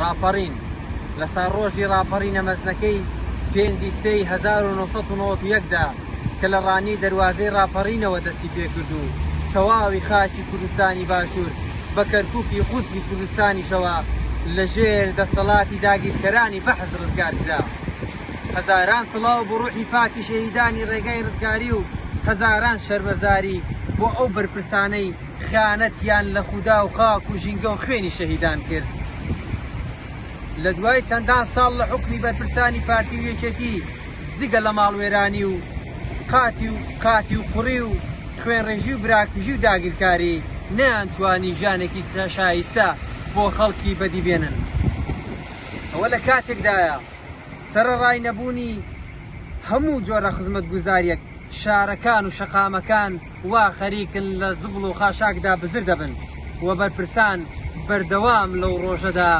ڕاپەڕین، لە ساڵڕۆژی ڕاپەڕینە مەزنەکەی پێنجی سێی 1991 دا کە لە ڕانیەی دەروازەی ڕاپەڕینەوە دەستی پێکرد و تەواوی خاکی کوردستانی باشوور بە کەرکووکی قودسی کوردستانیشەوە لە ژێر دەسەڵاتی داگیرکەرانی بەعس ڕزگار کرا. هەزاران سڵاو بۆ ڕوحی پاکی شەهیدانی ڕێگای ڕزگاری و هەزاران شەرمەزاری بۆ ئەو بەرپرسانەی خیانەتیان لە خودا و خاک و ژینگە و خوێنی شەهیدان کرد. لە دوای چەندان ساڵ لە حوکمی بەرپرسانی پارتی و یەکێتی جگە لە ماڵوێرانی و قاتی و قاتی و قوڕی و خوێنڕێژی و براکوژی و داگیرکاری نەیانتوانی ژیانێکی شایستە بۆ خەڵکی بەدی بێنن. ئەوە لە کاتێکدایە سەرەڕای نەبوونی هەموو جۆرە خزمەتگوزارییەک، شارەکان و شەقامەکان وا خەریکن لە زبڵ و خاشاکدا بزر دەبن و بەرپرسان بەردەوام لەو ڕۆژەدا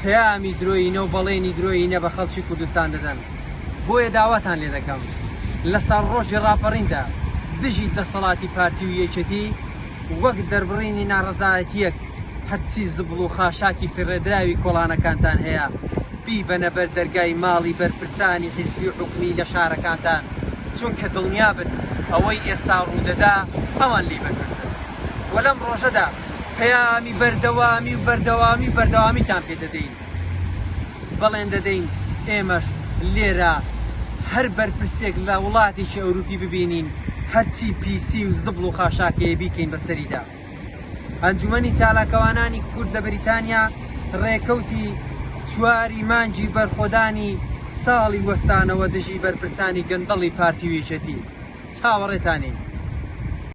پەیامی درۆیینە و بەڵێنی درۆیینە بە خەڵکی کوردستان دەدەن. بۆیە داواتان لێ دەکەم لە ساڵڕۆژی ڕاپەڕیندا دژی دەسەڵاتی پارتی و یەکێتی وەک دەربڕینی ناڕەزایەتییەک هەرچی زبڵ و خاشاکی فڕێدراوی کۆڵانەکانتان هەیە بیبەنە بەر دەرگای ماڵی بەرپرسانی حیزبی و حکومی لە شارەکانتان، چونکە دڵنیابن ئەوەی ئێستا ڕوودەدا ئەوان لێی بەرپرسن و لەم ڕۆژەدا پەیامی بەردەوامی و بەردەوامی و بەردەوامیتان پێ دەدەین. بەڵێن دەدەین ئێمەش لێرە هەر بەرپرسێک لە وڵاتێکی ئەوروپی ببینین هەرچی پیسی و زبڵ و خاشاکەیە بیکەین بەسەریدا. ئەنجومەنی چالاکەوانانی کورد لە بەریتانیا ڕێکەوتی چواری مانگی بەرخۆدانی ساڵی وەستانەوە دژی بەرپرسانی گەندەڵی پارتی و یەکێتی. چاوەڕێتانین.